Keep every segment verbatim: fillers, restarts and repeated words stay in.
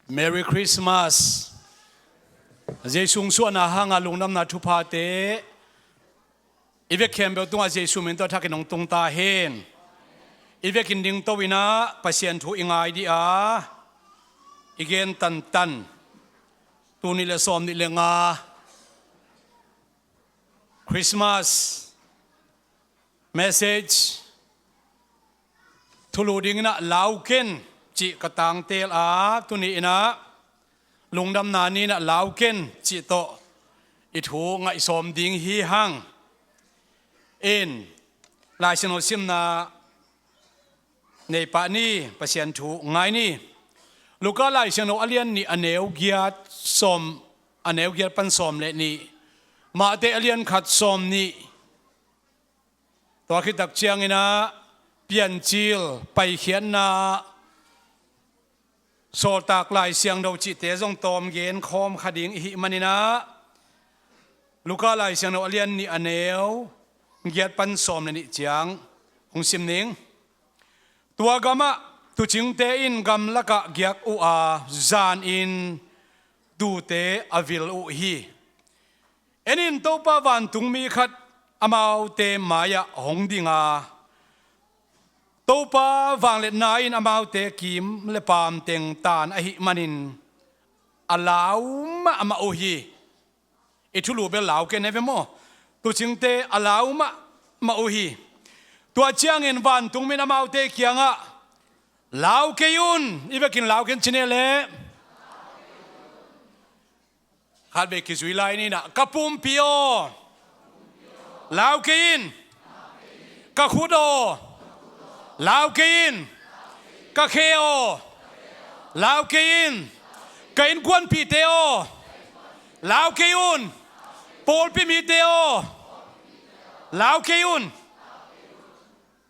Merry Christmas. Jesu hong suahna hanga lungdamna thuphate i vek khempeuh tungah Jesu min tawh thakin hong tung ta hen. I vekin dingto inah Pasian thu i ngai dih a, i gen tantan. Tul nih le sawm nih le nga Christmas message thulu dinginah lau ken cih ka tangtel a, tuni inah lungdamna ni inah lau ken cih tawh i thu ngaihsawm ding hi hang. In Lai Siangtho simna nei pah ni, Pasian thu ngai ni. Luka Lai Siangtho a lian nih a neu giat sawm, a neu giat pan sawm le nih. Mate a lian khat sawm nih. Tua khit tak cianginah Piancil, Paikhiatna, Sawltak Lai Siangtho cihte zong tawm gen khawm kha ding i hih maninah Luka Lai Siangtho a lian nih a neu giat pan sawm le nih ciang hong sim ning. Tua gamah tuucingte in gamlakah giak uh a, zanin tuute a vil uh hi. En in, Topa vantungmi khat amaute mai-ah hong ding a, Topa vangliatna in amaute kiim le paam teng taan ahih manin a lau mahmah uh hi. I thulu bel lau ken e ve maw? Tuucingte a lau mahmah uh hi. Tua ciangin vantungmi in amaute kiangah, "Lau kei un," i vekin lau ken ci ni leh. Khatvei kizui lai ni inah, "Ka pumpi aw, lau kei in. Ka khut aw, lau kei in. Ka khe aw, lau kei in. Ka innkuanpihte aw, lau kei un. Pawlpi mite aw, lau kei un."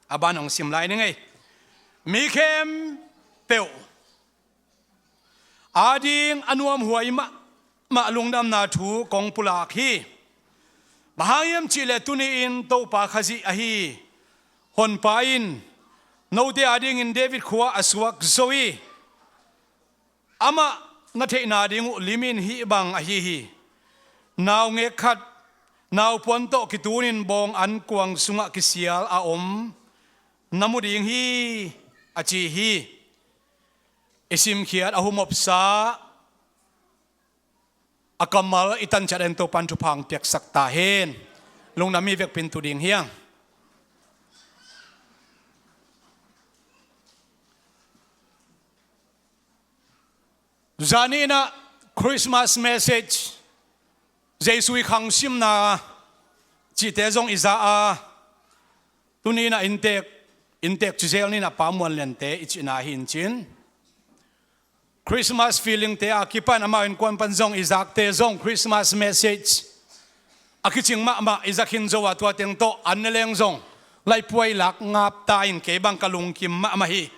A ban hong sim lai ni ngei. Mi khempeuh ading a nuamhuai mahmah lungdamna thu kong pulak hi. Bang hang hiam cihleh tuni-in Topa Khazih ahi Honpa in note adingin David khua a suak zo hi. Amah na theihna ding uh limin hih bang ahi hi. Naungek khat naupuan tawh kitunin bawng ankuang sungah kisial a om na mu ding hi, a ci hi. I simkhiat a humopsa a kammal i tanciat en Topan thupha hong piaksak ta hen. Lungdam mi vekpi in tu ding hi hang. Zani inah Christmas message, Jesu i khangsimna cihte zong i za a, tuni inah inntek, inntek ci zel ni inah Pa Muan Liante i cihna hi in cin. Christmas feeling te a kipan amau innkuan pan zong i zakte zong Christmas message a kicing mahmah i za khin zo a, tua teng tawh an ne leng zong laipuai lak ngap ta in, kei bang ka lungkim mahmah hi.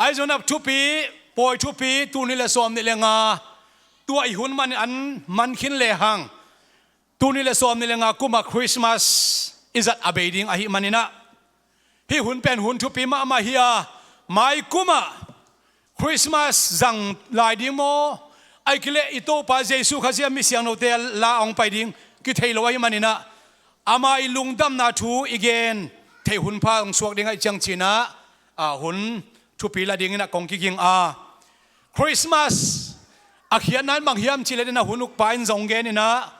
Ahi zongin a thupi, pawi thupi, tul nih le sawm nih le nga, tua i hun manin an man khin lehang, tul nih le sawm nih le nga kuma Christmas i zat a bei ding ahih maninah, hih hun pen hun thupi mahmah hi a, mai kumah Christmas zang lai ding maw, ahih kei leh i Topa Jesu Khazih a mi siangthote la a hong pai ding kithei lo ahih maninah, ama i lungdamna thu i gen theih hun pha hong suak ding ahih ciang cinah, a, hun thupi la dinginah kong kiging a. Christmas a khiatna in bang hiam cihleh, inah hun ukpa in zong gen inah,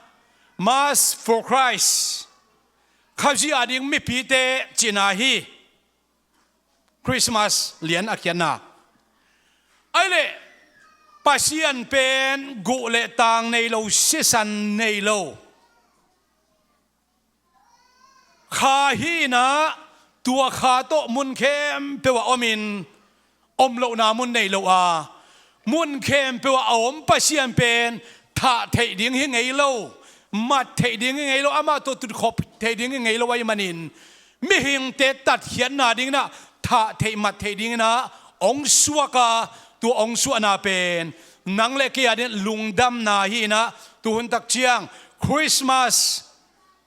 Mass for Christ, Khazih a ding mipite cihna hi. Christmas lian a khiatna. Ahih leh Pasian pen guh le tang nei lo, sisan nei lo kha hi inah, tua kha tawh mun khempeuh ah omin, om lohna mun nei lo a, mun khempeuh ah a om Pasian pen thah theih ding hi ngei lo, mat theih ding hi ngei lo, amah tawh tutkhop theih ding hi ngei lo ahih manin, mihingte tatkhiatna dinginah thah theih mat theih dinginah hong suak a, tua hong suahna pen nang le kei a dingin lungdamna hi inah, tuhun tak ciang Christmas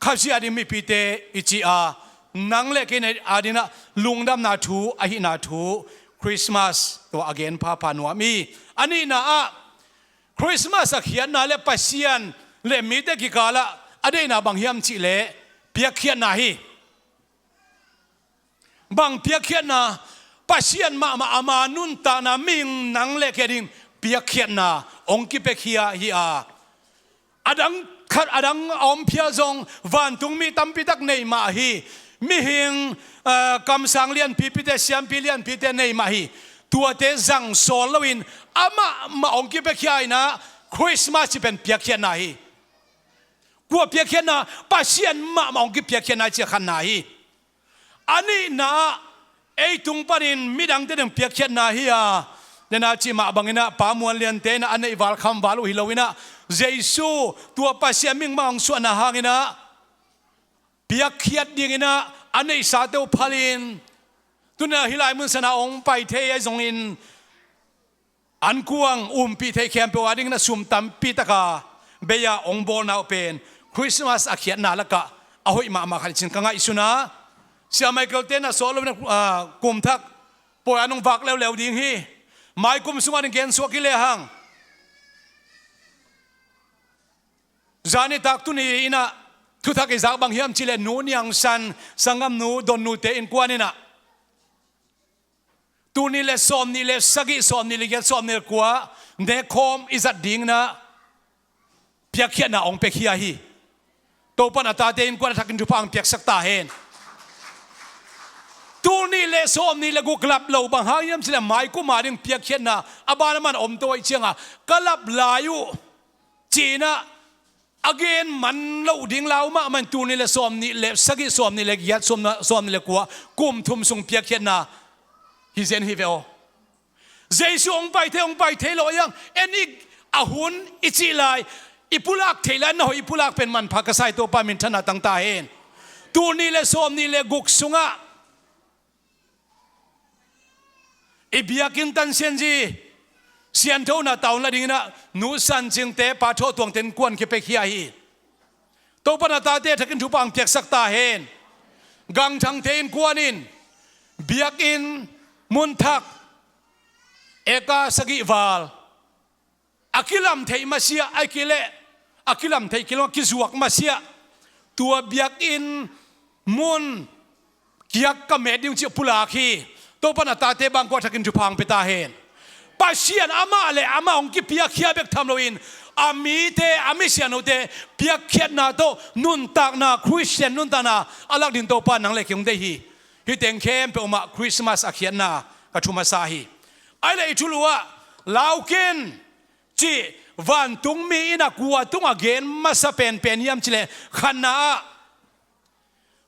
Khazih a ding mipite i ci a, nang le kei a dingin ah lungdamna thu ahihna thu Christmas tua a gen phapha nuam hi. A nihna ah Christmas a khiatna le Pasian le mite kikalah a deihna bang hiam cihleh piakkhiatna hi. Bang piakkhiatna? Pasian mahmah ama nuntakna mihing nang le kei ading piakkhiatna hong kipiakhia hi a, a dang khat a dang a om phial zong vantung mi tampi tak nei mah hi. Mihing, eh, kamsang lianpipite, siampi lianpite nei mah hi. Tuate zang sawl loin amah mah hong kipiakhia in ah Christmas cih pen piakkhiatna hi. Kua piakkhiatna? Pasian mahmah hong kipiakkhiatna hi cih a khatna hi. A nihna ah ei tung panin midangte ding piakkhiatna hi a, nena cih mah bangin ah Pa Muan Liante in ah a neih val kham val uh hi loin ah Jesu tua Pasian mihing mah hong suahna hangin ah piakkhiat dingin ah a neihsate uh phalin tuni-in ah hih lai mun sana hong pai thei ahi zongin ankuang umpih thei khempeuh a dingin a sum tampi taka bei-a hong bawlna uh pen Christmas a khiatna lakah a hoih mahmah khat hi cin ka ngaihsun a, Sia Michael te na sawh loin ah, kum thak pawi-a nong vak leuleu ding hi. Mai kum sungah ding gen suak hi lehang, zanitak tuni in ah thuthak i zak bang hiam cihleh Nu Niang San, sanggamnu Donnute innkuan in ah tul nih le sawmnih le sagih, sawmnih le giat, sawmnih le kua nekkhawm i zat dingin ah piakkhiatna hong piakhia hi. Topa'n a tate innkuan a thakin thupha hong piaksak ta hen. Tul nih le sawmnih le guk lap lo, bang hang hiam cihleh mai kum a ding piakkhiatna a ban a man om to ahih ciangin ka lap lai uh ci-in ah a gen man loh ding lau mahmah in tul nih le sawmnih le sagih, sawmnih le giat, sawmna-, sawmnih le kua, kum thum sung piakkhiatna hi zen hi ve aw. Jesu hong pai thei, hong pai thei lo a hiang, en i a hun i cih lai, i pulak theih lai, na hoih i pulak pen manpha ka sa hi. Topa minthanna tang ta hen. Tul nih le sawmnih le guk sungah i biakinn tan sianzi sianthona tawn la dingin ah Nu San Cing te, Pa Tho Tuang te innkuan kipiakhia hi. Topa'n a tate thakin thupha hong piaksak ta hen. Gang Thang te innkuan in biakinn mun thak eka sagih val a kilam theih masiah, ahih kei leh a kilam theih kei lo, a kizuak masiah, tua biakinn mun kiak ka met ding uh cih pulak hi. Topa'n a tate bangkua thakin thupha hong pia ta hen. Pasian amah le amah hong kipiakhia bek tham loin a mite, a misiangthote piakkhiatna tawh nuntakna, Christian nuntakna a lak ding Topa nang le kei hong deih hi. Hih teng khempeuh mah Christmas a khiatna ka thu masa hi. Ahih leh i thulu ah lau ken cih vantung mi in a kua tungah gen masa penpen hiam cihleh khatna ah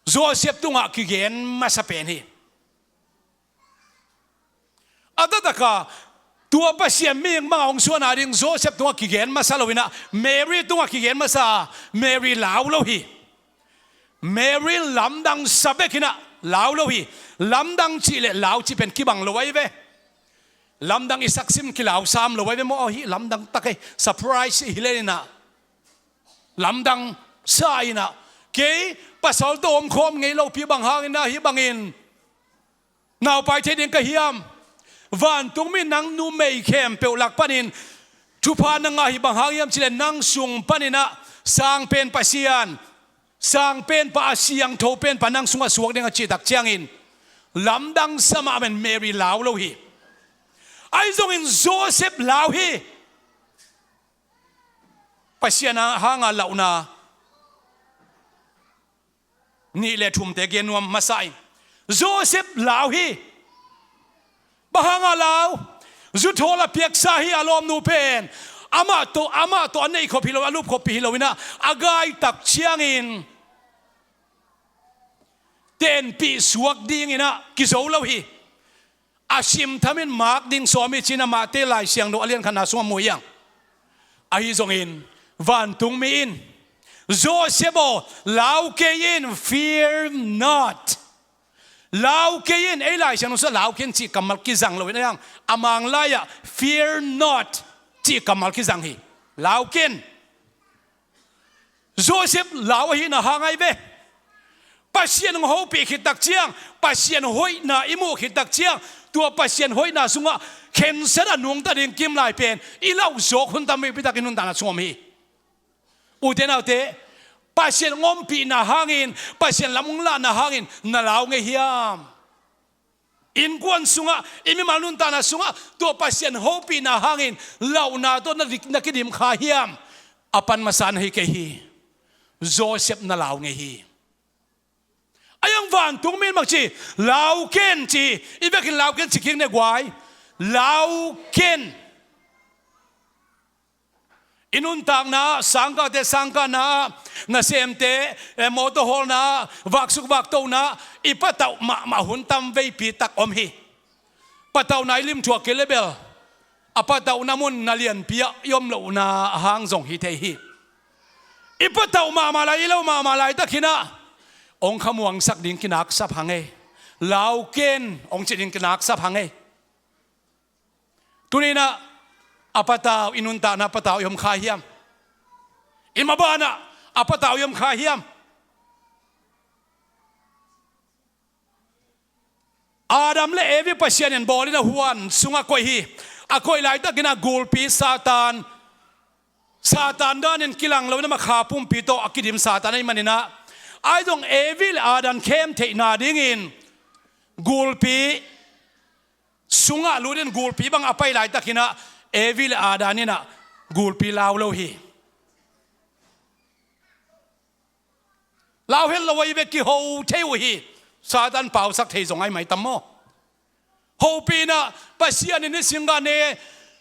Joseph tungah kigen masa pen hi. A taktak a tua Pasian mihing bang a hong suahna ding Joseph tungah kigen masa loin ah Mary tungah kigen masa a, Mary lau lo hi. Mary lamdang sa bek in ah lau lo hi. Lamdang cih le lau cih pen kibang lo ahi ve. Lamdang i saksim kilau sam lo ahi ve maw. Aw, hih lamdang tak hi, surprise hi lel in ah lamdang sa in ah, kei pasal tawh omkhawm ngei lopi bang hangin ah hih bangin naupai thei ding ka hiam? Vantung mi nang numei khempeuh lak panin thupha na ngah hi. Bang hang hiam cihleh nang sung panin ah Sang Pen Pasian, Sang Penpa, a siangtho penpa nang sungah suak ding a cih tak ciangin lamdang sa mahmah in Mary lau lo hi. Ahi zongin Joseph lau hi. Pasian hanga launa nih le thumte gen nuam masa in Joseph lau hi. Bang hanga lau? Zuthawl a piaksa hi a lawmnu pen. Amah tawh, amah tawh a neihkhop hi lo, a lupkhop hi lo in ah a gaitak ciangin tenpih suak dingin ah kizo lo hi. A simthamin mak ding sawm hi ci-in ah Matthai Lai Siangtho a lian khatna sungah mu hi hang. Ahi zongin vantung mi in, Joseph aw, lau kei in, fear not. Lau kei in, ei Lai Siangtho sungah lau kei in cih kammal kizang lo in ah hang, a Mang lai-ah fear not cih kammal kizang hi. Lau kei in. Joseph lau ahihna hang ahi ve. Pasian hong hopih khit tak ciang, Pasian hoihna i muh khit tak ciang, tua Pasian hoihna sungah khensat a nungta ding kimlai pen i lauh zawk hun tam veipi tak i nuntakna sung om hi. Ute naute, Pasian hong ompihna hangin, Pasian lam hong lahna hangin na lau ngei hiam? Innkuan sungah, i mimal nuntakna sungah tua Pasian hopihna hangin lauhna tawh na dik, na kidim kha hiam? A pan masa na hi kei hi. Joseph na lau ngei hi. A iang vantung mi in bang ci, lau ken ci, i vekin lau ken ci kik ne guai. Lau ken. I nuntakna, sangkahte sangkahna, nasemte, eh, mawtaw hawlna, vaksuk vaktona, i patauh mahmah hun tam veipi tak om hi. Patauhna i limthuak kei le bel, a patauhna mun na lianpi ah i om lohna hang zong hi thei hi. I patauh mahmah lai, i lau mahmah laitak hinah, hong khamuangsak ding kinaksa pha ngei. Lau ken hong ci ding kinaksa pha ngei. Tuninah a patau, i nuntakna patau i om kha hiam? I mabanah a patau i om kha hiam? Adam le Evi Pasian in bawlin a huan sungah koih hi. A koih laitakinah gulpi Satan, Satan danin kilang loin a makha pumpi tawh a kidim Satan ahih maninah, ahi zong Evi le Adam khem theihna dingin gulpi sungah lutin gulpi bang a pai laitakinah Evi le Adam inah gulpi lau lo hi. Lau het lo ahi ve, kiho thei uh hi. Satan pausak thei zong ahi mai tam maw? Hopihna, Pasian in i singgah ne,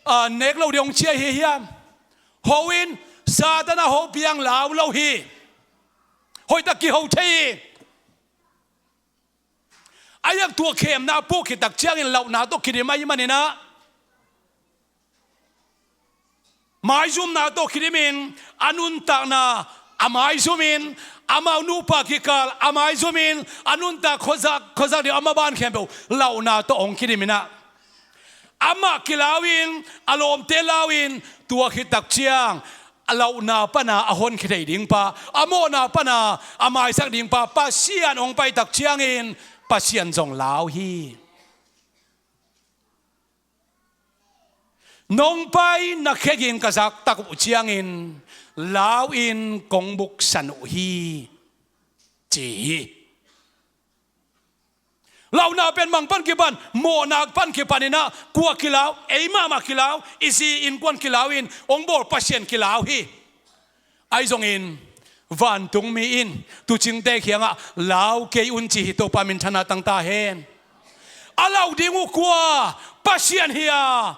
a, nek lo ding hong ci ahi hiam? Ho in, Satan a hopih ang lau lo hi. Hoihtak kiho thei hi. A iang tua khemna a puk khit tak ciangin lauhna tawh kidim ahih maninah, maizumna tawh kidimin, a nuntakna a maizumin, amau nupa kikal a maizumin, a nuntak khuazak, khuazak ding a maban khempeuh lauhna tawh hong kidiminah, amah kilau in, a lawmte lau in, tua khit tak ciang a lauhna pana a honkhia thei dingpa, a mawhna pana a maisak dingpa Pasian hong pai tak ciangin Pasian zong lau hi. Nong pai na kheging ka zak tak uh ciangin lau in kong buksan uh hi, ci hi. Lauhna pen mang pan kipan, mawhna pan kipaninah kua kilau? Ei mahmah kilau, i zi innkuan kilau in, hong bawl Pasian kilau hi. Ahi zongin vantungmi in tuucingte kiangah lau kei un ci hi. Topa minthanna tang ta hen. A lauh ding uh kua? Pasian hi a,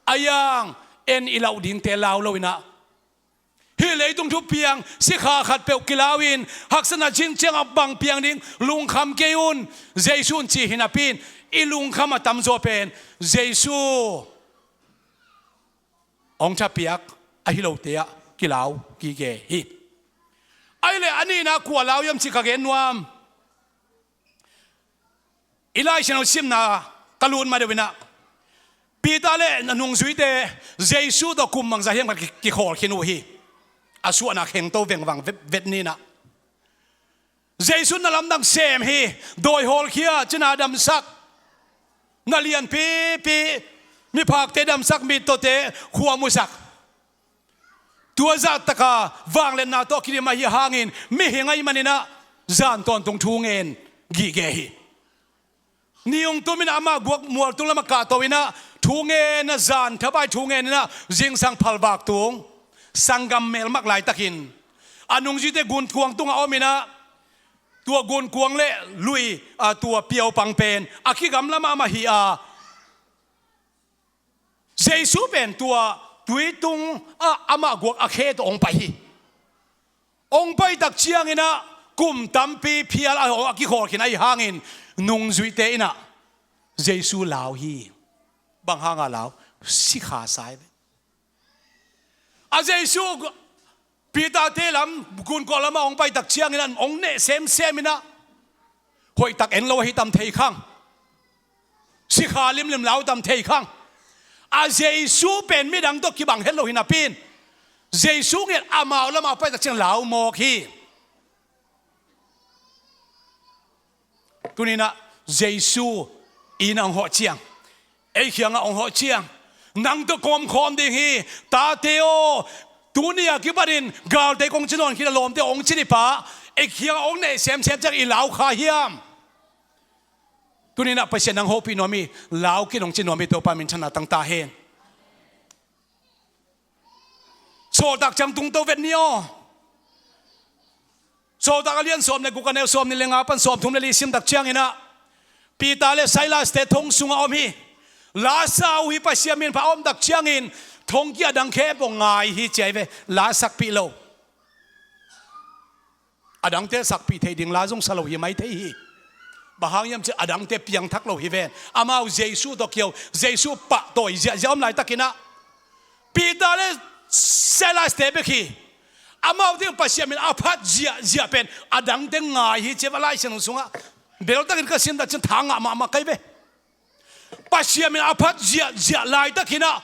a iang en i lauh dingte lau loinah, hih leitung thu piang sikha khatpeuh kilau in, haksatna cin ciangah bang piang ding, lungkham kei un, Jesu in ci hi napi in, i lungkham a tamzaw pen Jesu hong thapiak ahi lote ah kilau gige hi. Ahih leh a nihna kua lau hiam cih ka gen nuam. I Lai Siangtho simna ka lut ma deuh inah, Peter le a nungzuite Jesu tawh kum bangzah hiam khat ki, kikhawl khin uh hi. A suahna khengto vengvang vet, vet ninah, Jesu in na lamdang sem hi. Dawi hawlkhia, cina damsak, na lianpipi, miphakte damsak, mittawte khua musak. Tua zahtaka vangliatna tawh kidim ahi hangin mihing ahih maninah zan tawntung thu ngen gige hi. Ni hong tumin amah guak mualtung lamah kahto inah thu ngen a, zan thabai thu ngen inah zingsang phalvak tung sanggam melmak laitakin a nungzuite gunkuang tungah om inah, tua gunkuang le lui, a, tua piaupang pen a kigamla mahmah hi a, Jesu pen tua tuitung ah amah guak a khe tawh hong pai hi. Hong pai tak cianginah kum tampi phial a, a kikhawl khin ahi hangin nungzuite inah Jesu lau hi. Bang hanga lau? Sikha sai ve. A Jesu Peter-te lam gunkuang lamah hong pai tak ciangin an hong neh semsem inah, hoihtak en lo ahi tam thei khang, sikha limlim lau tam thei khang. A Jesu pen midang tawh kibang het lo hi napi in, Jesu ngiat amau lamah pai tak ciang lau mawk hi. Tuninah Jesu in a hong hawh ciang, ei khiangah hong hawh ciang, nang tawh kawm khawm ding hi. Tate aw, tuni a kipanin galte kong ci nawn khin a lawmte hong ci ni pah, ei khiangah hong neih semsem ciang i lau kha hiam? Tuninah Pasian nang hopih nuam hi, lau khin hong ci nuam hi. Topa minthanna tangta hen. Sawltak ciang tungto vet ni aw. Sawltak a lian sawm le guk a neu sawm nih le nga pan sawm thum le li simtak cianginah Peter le Silas te thong sungah om hi. La sa uh hi, Pasian min pha a omtak ciangin thongkia dang khempeuh ngai hi ci ahi ve. La sakpih lo. A dangte sakpih theih ding la zong sa lo hi mai thei hi. Bang hang hiam cih a dangte piangthak lo hi ven. Amau Jesu tawh kio, Jesu pahtawi ziahziah om laitakinah Peter le Silas te bek hi. Amaute Pasian min a phat ziahziah pen a dangte ngai hi ci a, Lai Siangtho sungah beltakin ka simtak ciang tha ngah mahmah kai ve. Pasian min a phat ziahziah laitakinah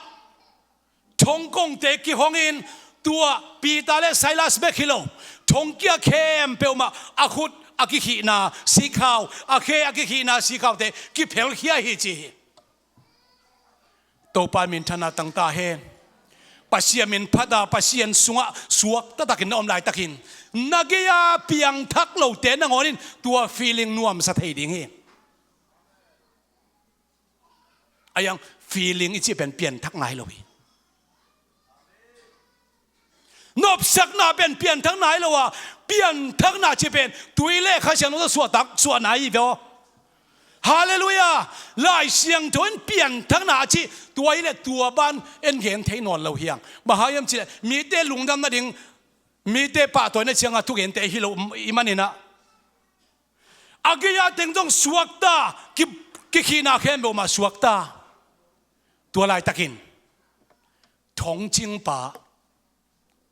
thongkongte kihongin tua Peter le Silas bek hi lo, thongkia khempeuh mah a khut a kikhihna sikhau, a khe a kikhihna sikhaute kiphelkhia hi ci hi. Topa minthanna tangta hen. Pasian min phata Pasian sungah suak taktakin na om laitakin na gei-a piangthak lote nangawnin tua feeling nuamsa thei ding hi. A iang feeling i cih pen pianthakna hi lo hi. Nopsakna pen pianthakna hi lo a, pianthakna cih pen tui le Kha Siangtho tawh suahtak suahna hi ve aw. Halleluiah. Lai Siangtho in pianthakna a cih tua hi le tua ban en gen thei nawn lo hiang. Bang hang hiam cih le mite lungdam nading, mite pahtawina cianga thugente hi lo i maninah a gei-a teng zong suakta, ki, kikhihna khempeuh mah suakta. Tua laitakin thongcingpa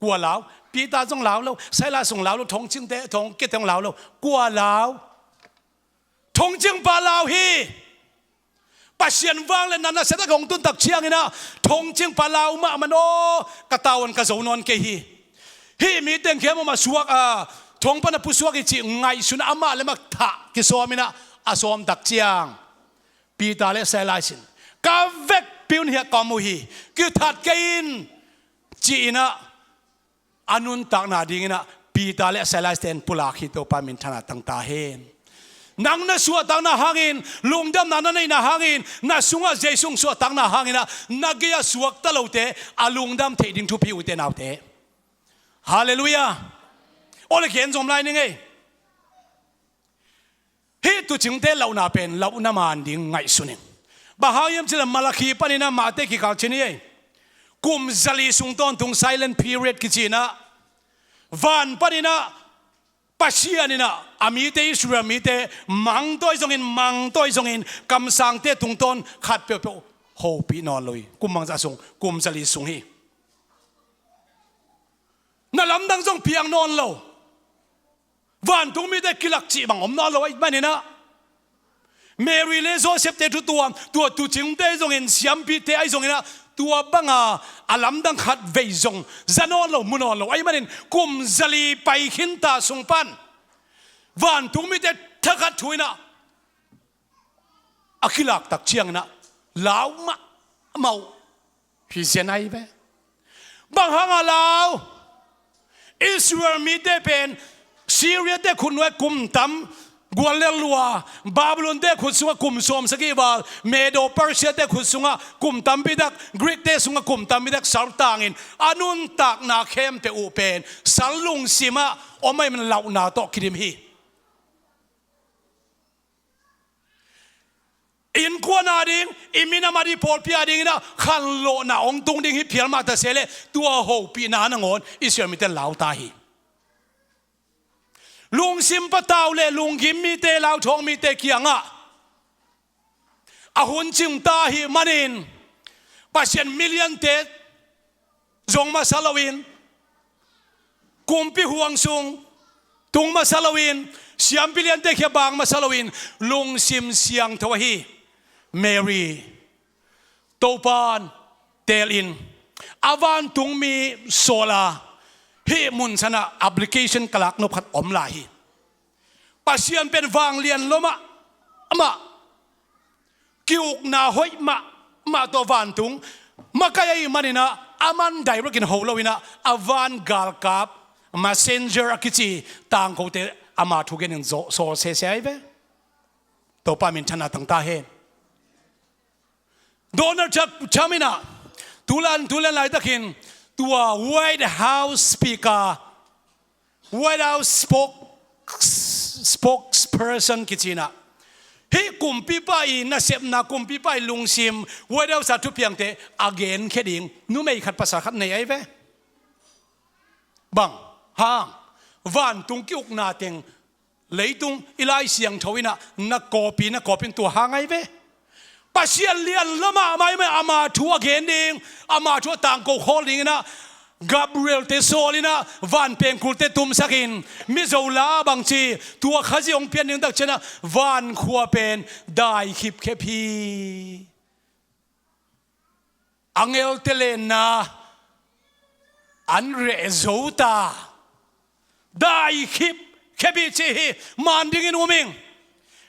kua lau? Peter zong lau lo, Silas zong lau lo, thongcingte, thongkiate zong lau lo. Kua lau? Thongcingpa lau hi. Pasian vangliatna nasia tak hong tuntak cianginah thongcingpa lau mahmah aw, ka tavuan ka zo nawn kei hi. Hih mi teng khempeuh mah suak a, thong pana pusuak hi cih ngaihsun amah le mah thah kisawminah a sawmtak ciang Peter le Silas in ka vekpi un hiah ka om uh hi, kithat kei in, ci-inah a nuntakna dinginah Peter le Silas ten pulak hi. Topa minthanna tangta hen. Nang na suahtakna hangin, lungdamna na neihna hangin, na sungah Jesu suahtakna hanginah na gei-a suakta lote a lungdam theih ding thupi ute naute. Halleluiah. Aw le gen zom lai ning ei. Hih tuucingte lauhna pen lauhna man ding ngaihsun in. Bang hang hiam cih le Malakhi paninah Mate kikal ci ni ei. Kum zali sung tawntung silent period kicinah van paninah Pasian inah a mite, Israel mite mangtawi zongin, mangtawi zongin kamsangte tungtawn khat peuhpeuh hopih nawn lo hi. Kum bangzah sung? Kum zali sung hi. Na lamdang zong piang nawn lo. Vantung mite kilak cih bang om nawn lo ahih maninah Mary le Joseph te thu tuam, tua tuucingte ahi zongin, siampite ahi zonginah tua banga a lamdang khat vei zong za nawn lo, mu nawn lo ahih manin kum zali pai khinta sung pan vantung mite thakhat thu inah a kilaktak cianginah lau mahmah uh hi zen ahi ve. Bang hanga lau? Israel mite pen Syria te khut nuai kum tam guallel lua, Babylon te khut sungah kum sawmsagih val, Medo Persia te khut sungah kum tampi tak, Greek te sungah kum tampi tak saltangin a nuntakna khempeuh uh pen sal lungsimah om ahih man lauhna tawh kidim hi. Innkuan a ding, i minam a ding, pawlpi a dinginah khanlawhna hong tung ding hi phial mah ta se leh tua hopihna nangawn Israel mite lauta hi. Lungsim patau le lunggim mite, lauthawng mite kiangah a hun cingta ahih manin Pasian miliante zong masa loin, kumpi huang sung tung masa loin, siampi liante khia bang masa loin, lungsim siangtho ahi Mary Topan teelin a vantungmi sawla hih mun sanah application ka laknop khat om lai hi. Pasian pen vanglian lo mah, Amah ki-ukna hoih mahmah tawh vantung makai ahih maninah, aman direct in ho loinah, a van galkap, messenger a kici tangkote ama thugenin sawl sese ahi ve. Topa minthanna tangta hen. Donald Trump, Trump inah tulan tulan laitakin tua White House speaker, White House spokes, spokesperson kicinah, hih kumpipa i nasepna, kumpipa i lungsim, White House a thupiangte a genkhia ding numei khat pasal khat nei ahi ve. Bang hang? Vantung ki-ukna teng leitung i Lai Siangtho inah na kawpi na kawpin tua hang ahi ve. Pasian lian lamah maimai ama thu a gen ding, ama thu a tangko khawl dinginah Gabriel te sawl inah van pengkulte tumsakin, mizo la bangci tua Khazih hong pian ding takcianah vankhua pen dai khipkhep hi. Angelte lenna an reh zo ta. Dai khipkhep hi ci hi. Man dingin um ing.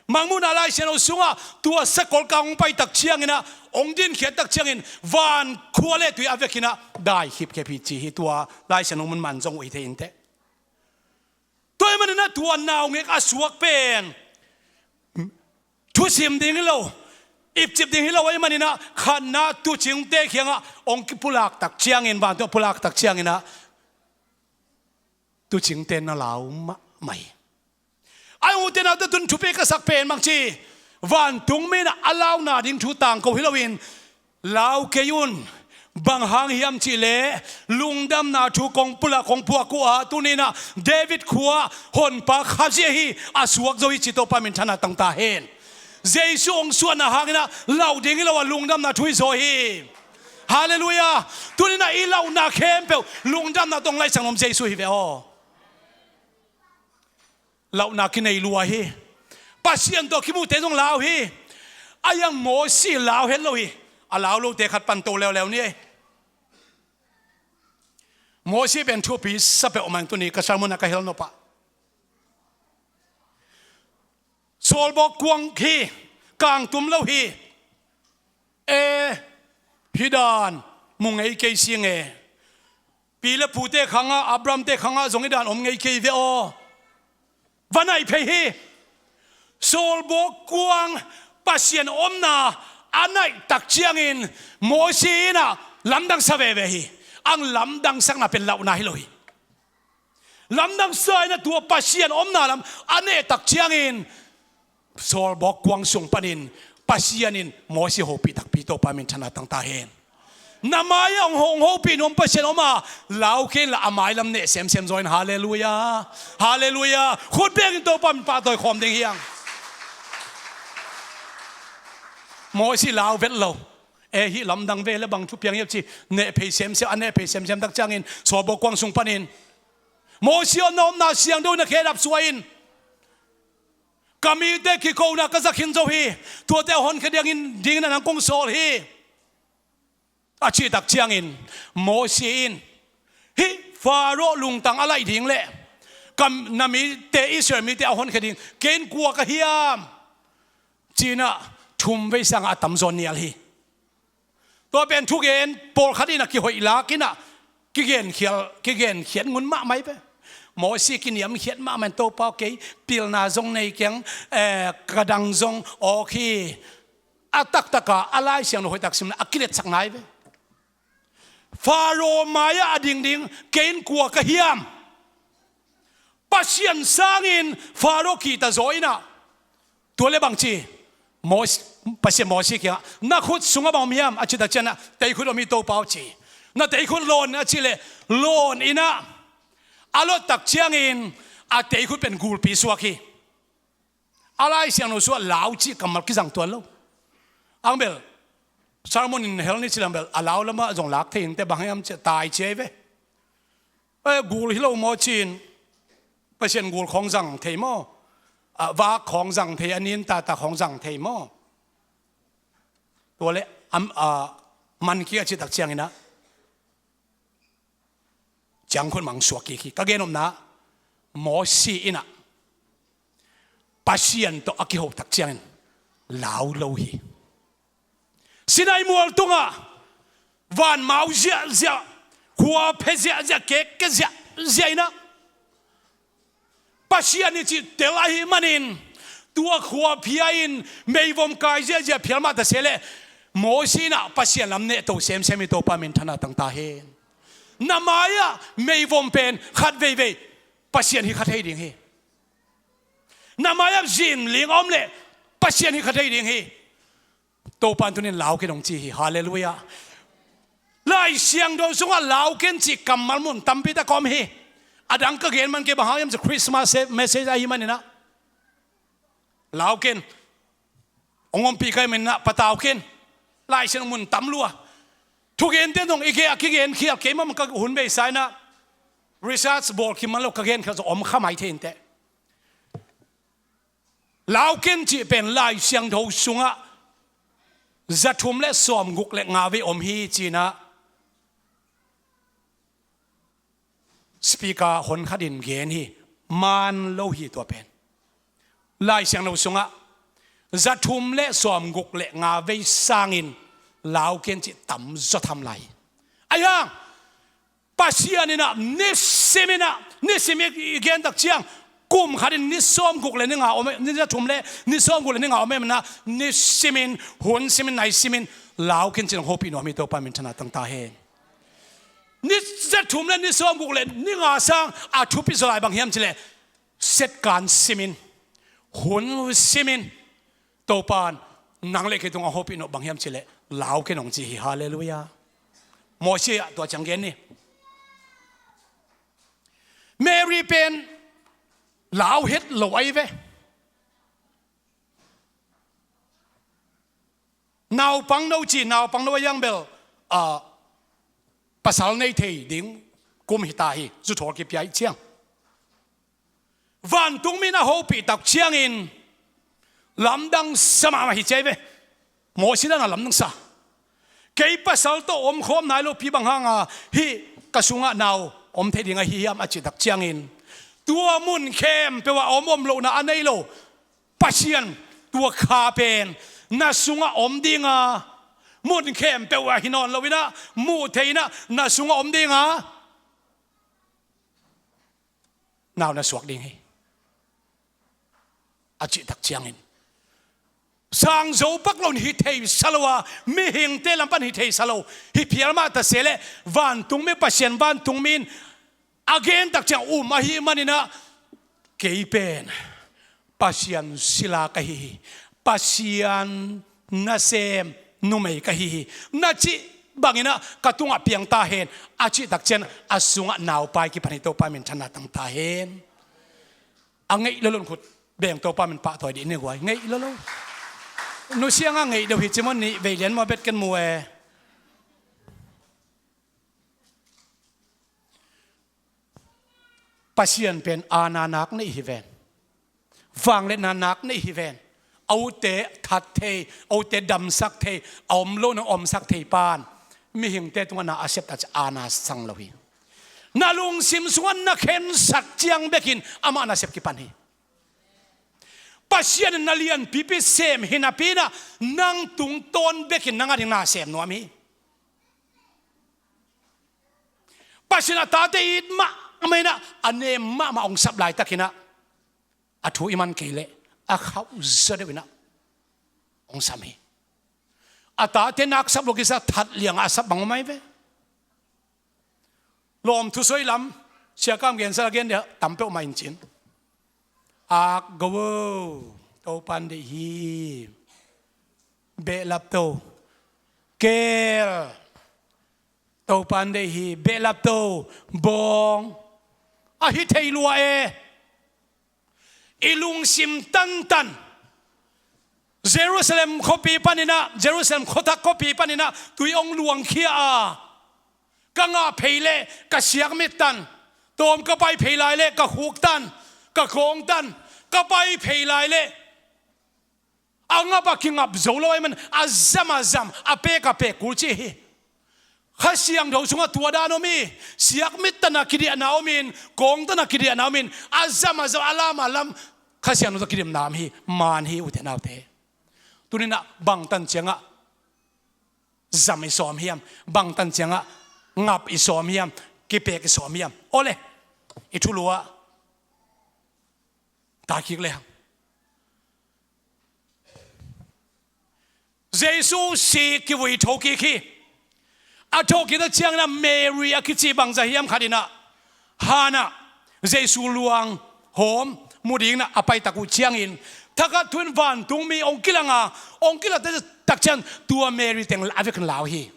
Mangmuhna Lai Siangtho sungah tua sakol kang hong pai tak cianginah, hong dinkhiat tak ciangin vankhua le tui a vekinah dai khipkhep hi ci hi. Tua Lai Siangtho mun man zong uh hi thei inteh. Tua ahih maninah tua naungek a suak pen thusim ding hi lo, ipcip ding hi lo ahih maninah, khatna tuucingte kiangah hong kipulak tak ciangin, vantung a pulak tak cianginah tuucingte na lau mahmah hi. A ute naute tun thupi ka sak pen bangci, vantung mi inah a launa ding thu tangko hi loin, lau kei un. Bang hang hiam cihleh, lungdamna thu kong pulak kong puak uh a, tuninah David khua Honpa Khazih ahi a suak zo hi ci. Topa minthanna tangta hen. Jesu hong suahna hanginah lau ding hi lo a, lungdamna thu hi zaw hi. Halleluiah. Tuninah i lauhna khempeuh lungdamna tawh hong laisang nuam Jesu hi ve aw. Lauhna kinei lua hi. Pasian tawh kimute zong lau hi. A iang Mosi lau het lo hi. A lau lote khat pan to leuleu ni ei. Mosi pen thupi sa peuhmah in tuni ka sermon ah ka hel nop ah, sawlbawk kuang hi, kangtum lo hi. E, hih dan mu ngei kei sing e. Pi le pute khangah, Abrahamte khangah zong hih dan om ngei kei ve aw. Va naih phei hi. Sawlbawk kuang Pasian omna a naih tak ciangin Mosi inah lamdang sa veve hi. Ang lamdang sakna pen lauhna hi lo hi. Lamdang sa inah tua Pasian omna lam a neh tak ciangin sawlbawk kuang sung panin Pasian in Mosi hopih takpi, Topa minthanna tangta hen. Na mai-ah hong ho-, hong hopih nuam Pasian om a, lau kei inla a mailam neh semsem zaw in. Halleluiah. Halleluiah. Khut bengin Topa min pahtawi khawm ding hi hang. Mosi lau vet lo. E, hih lamdang ve le bang thupiang hiam ci, neh phei semsem, a neh phei semsem tak ciangin sawlbawk kuang sung panin, Mosi aw, na omna siangtho in na khedap suah in. Ka mite kikona ka za khin zo hi. Tuate a honkhia dingin, dingin nang kong sawl hi, a cih tak ciangin Mosi in, hih Faro lungtang a laih ding le ka, na mite, Israel mite a honkhia ding, kei in kua ka hiam? Ci-inah thumvei sangah a tamzaw nial hi. Tua pen thugen pawlkhat inah kihoih lak inah kigenkhial, kigenkhiat ngun mahmah hi ve. Mosi kiniamkhiat mahmah in, Topa aw, kei pilna zong nei keng, eh, ka dang zong awk hi. A taktaka a Lai Siangtho hoihtak simna a kiletsakna hi ve. Faro mai-ah a dingding kei in kua ka hiam? Pasian sangin Faro kihta zaw inah, tua le bangci, Mos-, Pasian Mosi kiangah, na khut sungah bang om hiam? A cih tak ciangah, tei khut om hi Topa aw ci. Na tei khut lawn a cih leh, lawn inah a lot tak ciangin a tei khut pen gulpi suak hi. A Lai Siangtho sungah lau cih kammal kizang tuan lo. Ang bel sermon in hel ni ci leng bel a lau lamah zong lak thei inteh, bang hiam cih leh tai ci ahi ve. Eh, gul hi lo maw ci-in, Pasian gul khawng zang thei maw? Ah, vak khawng zang thei, a nin tata khawng zang thei maw? Tua le, am, ah, man kik a cih tak ciangin ah, ciangkhut mah suak kik hi. Ka gen omna, Mosi in ah Pasian tawh a kiho tak ciangin, lau lo hi. Sinai mual tungah vanmau ziahziah, khua phe ziahziah, kekke ziahziah inah Pasian i cih tel ahih manin tua khua phia in meivom kai ziahziah phial mah ta se leh Mosi inah Pasian lam nehto semsem hi. Topa minthanna tangta hen. Na mai-ah meivom pen khat veivei Pasian hi kha thei ding hi. Na mai-ah zinling a om leh Pasian hi kha thei ding hi. Topa in tunin lau ken hong ci hi. Halleluiah. Lai Siangtho sungah lau ken cih kammal mun tampi tak a om hi. A dang ka gen man kei, bang hang hiam cih Christmas message ahih maninah lau ken hong ompih ka hih maninah patau ken. Lai Siangtho mun tam lua. Thugente zong i gen a kigen khial kei mah, ka hun beisa inah research bawl khin man lo, ka gen khial zong om kha mai thei inteh. Lau ken cih pen Lai Siangtho sungah za thum le sawmguk le nga vei om hi ci-inah speaker honkhat in gen hi. Man lo hi tua pen. Lai Siangtho sungah za thum le sawmguk le nga vei sangin lau ken cih tamzaw tham lai hi. Ahi hang Pasian inah nisimin ah, nisim i gen tak ciang, kum khatin ni sawmguk le ni nga om, ni za thum le ni sawmguk le ni nga om inah nisimin, hun simin, nai simin lau ken cih hong hopih nuam hi. Topa minthanna tangta hen. Ni za thum le ni sawmguk le ni nga sang a thupi zaw lai bang hiam cih leh setkan simin, hun simin, Topa in nang le kei tungah hopih nop bang hiam cih leh lau ken hong ci hi. Halleluiah. Mosi ah tua ciang gen ni. Mary pen lau het lo ahi ve. Naupang no ci, naupang no a hiang bel, ah, pasal nei thei ding kum hi ta hi, zuthawl kipia ih ciang. Vantungmi in a hopih tak ciangin lamdang sa mahmah hi ci ahi ve. Mosi dan a lamdang sa. Kei pasal tawh omkhawm nai lopi bang hanga hih ka sungah nau om thei ding ahi hiam a cih tak ciangin tua mun khempeuh ah a om om lohna a nei lo Pasian tua kha pen na sungah om dinga, mun khempeuh ah hi nawn loinah muh thei inah na sungah om dinga nau na suak ding hi a cih tak ciangin, sangzo pak lo in hi thei sa lo a, mihingte lam pan hi thei sa lo, hi phial mah ta se leh vantungmi Pasian, vantungmi in a gen tak ciang um ahih maninah kei pen Pasian sila ka hi hi. Pasian nasem numei ka hi hi. Na cih banginah ka tungah piang ta hen a cih tak ciang a sungah naupai kipan hi. Topa minthanna tang ta hen. A ngeih lo lo in khut beng, Topa min pahtawi dih ni guai. Ngeih lo lo. Nusianga ngeih deuh hi ci maw, nih vei lian maw bet ken mu e. Pasian pen aana nak neih hi ven. Vangliatna nak neih hi ven. A ute that thei, a ute damsak thei, a om lo na omsak thei pan mihingte tungah na a sep ta ci aana sang lo hi. Na lungsim sungah na khensat ciang bekin amah na sep kipan hi. Pasian in na lianpipi sem hi napi inah nang tungtawn bekin nang a ding na sem nuam hi. Pasian a tate it mahmah inah a nem mahmah hong sap laitakinah a thu i man kei leh a khauh zaw deuh inah hong sam hi. A tate nak sap lo kisa that liangah a sap bang om ahi ve. Lawm thusoi lam siakam gensa a gen dia tam peuhmah in cin. Ak go o, Topan deih hi. Behlap to. Kel. Topan deih hi. Behlap to. Bawng. A hi thei lua e. I lungsim tantan Jerusalem khuapi paninah, Jerusalem khuathak khuapi paninah tui hong luangkhia a, ka ngah phei leh ka siakmit tan, tawm ka pai phei lai leh ka khuk tan, ka kawng tan, ka pai phei lai leh a ngap a kingap zo lo ahih man a zam a zam, a pek a pek kul ci hi. Kha Siangtho sungah tua dan om hi. Siakmit tanah kidiahna om in, kawng tanah kidiahna om in, a zam a zam, a lam a lam Kha Siangtho tawh kidimna om hi. Man hi, ute naute. Tuninah bangtan ciangah zam i sawm hiam? Bangtan ciangah ngap i sawm hiam? Kipek i sawm hiam? Awle, i thulu ah ta kik le hang. Jesu si kivui tho kik hi. A thawhkik tak ciangin ah Mary a kici bangzah hiam khat in ah hanah Jesu luang hawm mu dingin ah a paitak uh ciangin thakhat thu-in vantungmi hong kilang a, hong kilang tak ciang tua Mary teng a vekin lau hi.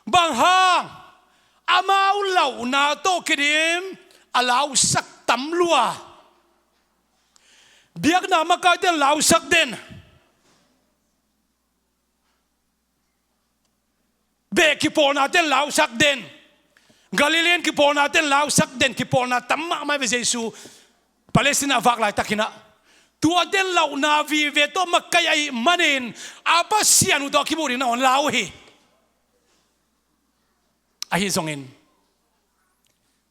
Bang hang? Amau launa tawh kidim a lausak tam lua. Biakna makaite in lausak den. Beh kipawlnate in lausak den. Galilean kipawlnate in lausak den. Kipawlna tam mahmah ve Jesu Palestina a vak laitakin ah. Tuate in launa vive tawh makai ahih manin a Pasian uh tawh a kimuh dingin ah hong lau hi. Ahi zongin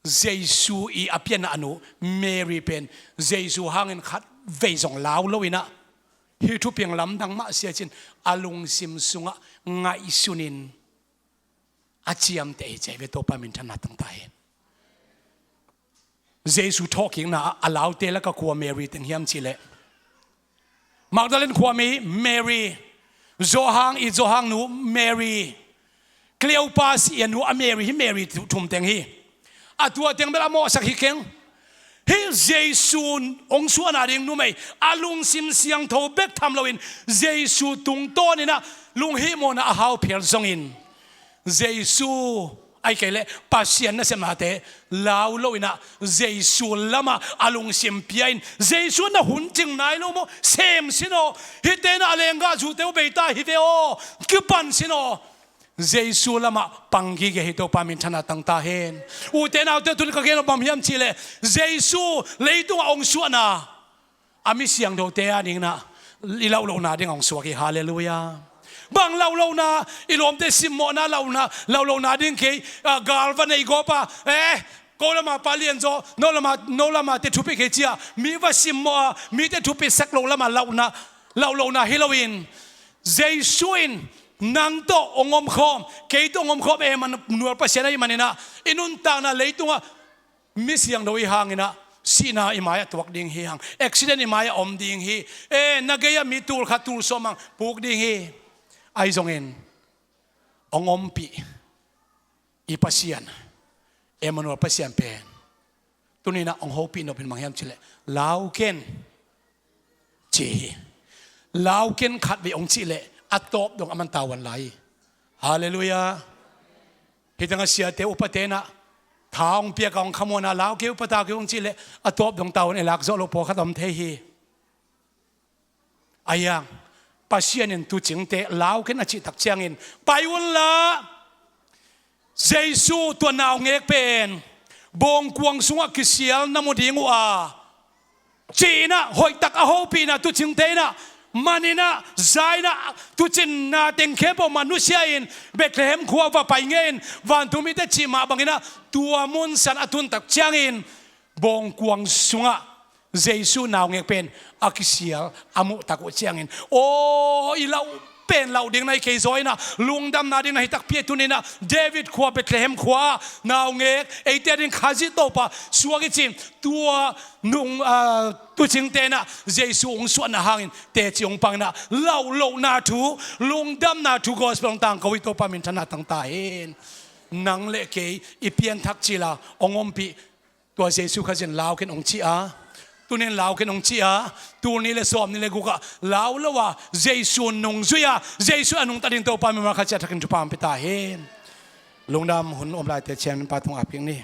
Jesu i a pianna a nu Mary pen Jesu hangin khat vei zong lau lo in ah, hih thupiang lamdang mah sia cin a lungsim sungah ngaihsunin a ciamteh hi ci hi ve. Topa minthanna tangta hen. Jesu thawhkikna ah a laute lakah kua Mary teng hiam cihleh, Magdalene khuami Mary, Johan i Johan nu Mary, Cleopas i a nu a Mary, hih Mary thum teng hi. A tua teng bel a mawhsak hi keng. Hih Jesu hong suahna ding numei a lungsim siangtho bek tham loin Jesu tungtawnin ah lunghihmawhna a hau phel zongin Jesu, ahih kei leh Pasian nasepnate lau lo in ah Jesu lamah a lungsim pia in, Jesu na hun cing nai lo maw? Sem sin aw. Hihte in ah a lenggah zute uh bei ta hi ve aw. Kipan sin aw. Jesu lamah pang gige hi. Topa minthanna tangta hen. Ute naute, tuni ka gen uh bang hiam cihleh, Jesu leitungah hong suahna a mi siangthote a dingin ah i lauhlohna ding hong suak hi. Halleluiah. Bang lauhlohna? I lawmte simmawhna lauhna, lauhlohna ding kei, ah, gal va nei gawp a, eh, ko lamah pa lianzaw, no lamah, no lamah te thupih kei ci-a mi va simmawh a, mite thupihsak loh lamah lauhna, lauhlohna hi loin, Jesu in nang tawh hong omkhawm, kei tawh hong omkhawm Emmanuel Pasian ahih manin ah i nuntakna leitungah mi siangtho i hih hangin ah sihna i mai-ah tuak ding hi hang, accident i mai-ah om ding hi. Eh, na gei-ah mi tul khat tul sawm hang puk ding hi. Ahi zongin hong ompih i Pasian, Emmanuel Pasian pen tuni-in ah hong hopih nop in bang hiam cihleh, lau ken ci hi. Lau ken khat vei hong cih leh a tawp dong a man tavuan lai hi. Halleluiah. Hih tengah siate upate in ah tha hong piak a hong khamuan a, lau kei upa, tha kei hong cih leh a tawp dong tavuan i lak zawh loh pawlkhat a om thei hi. Ahi hang Pasian in tuucingte lau ken a cih tak ciangin, pai unla, Jesu tua naungek pen bawngkuang sungah kisial na mu ding uh a, ci-in ah hoihtak a hopihna, tuucingte in ah man in ah, za in ah, tuucinna teng khempeuh mah nusia in Bethlehem khua va pai ngei in, vantung mite cih mah bangin ah tua mun san a tun tak ciangin bawngkuang sungah Jesu naungek pen a kisial a muh tak uh ciangin, aw, i lauh pen lauh ding na hi kei zaw in ah, lungdamna ding na hi takpi a, tuni-in ah David khua, Bethlehem khua ah naungek, eite ading Khazih Topa suak i cih tua nung, ah, tuucingte in ah Jesu hong suahna hangin teci hong pang in ah, lauhlohna thu, lungdamna thu, gospel hong tangko hi. Topa minthanna tangta hen. Nang le kei i pianthak cil a hong ompih tua Jesu Khazih in lau ken hong ci a, tuni-in lau ken hong ci a, tul nih le sawmnih le guk ah lau lo a, Jesu nungzui a, Jesu a nungta ding Topa mimal khat ciat thakin thupha hong pia ta hen. Lungdam. Hun om laite ciangin Pa tungah ap kik ni.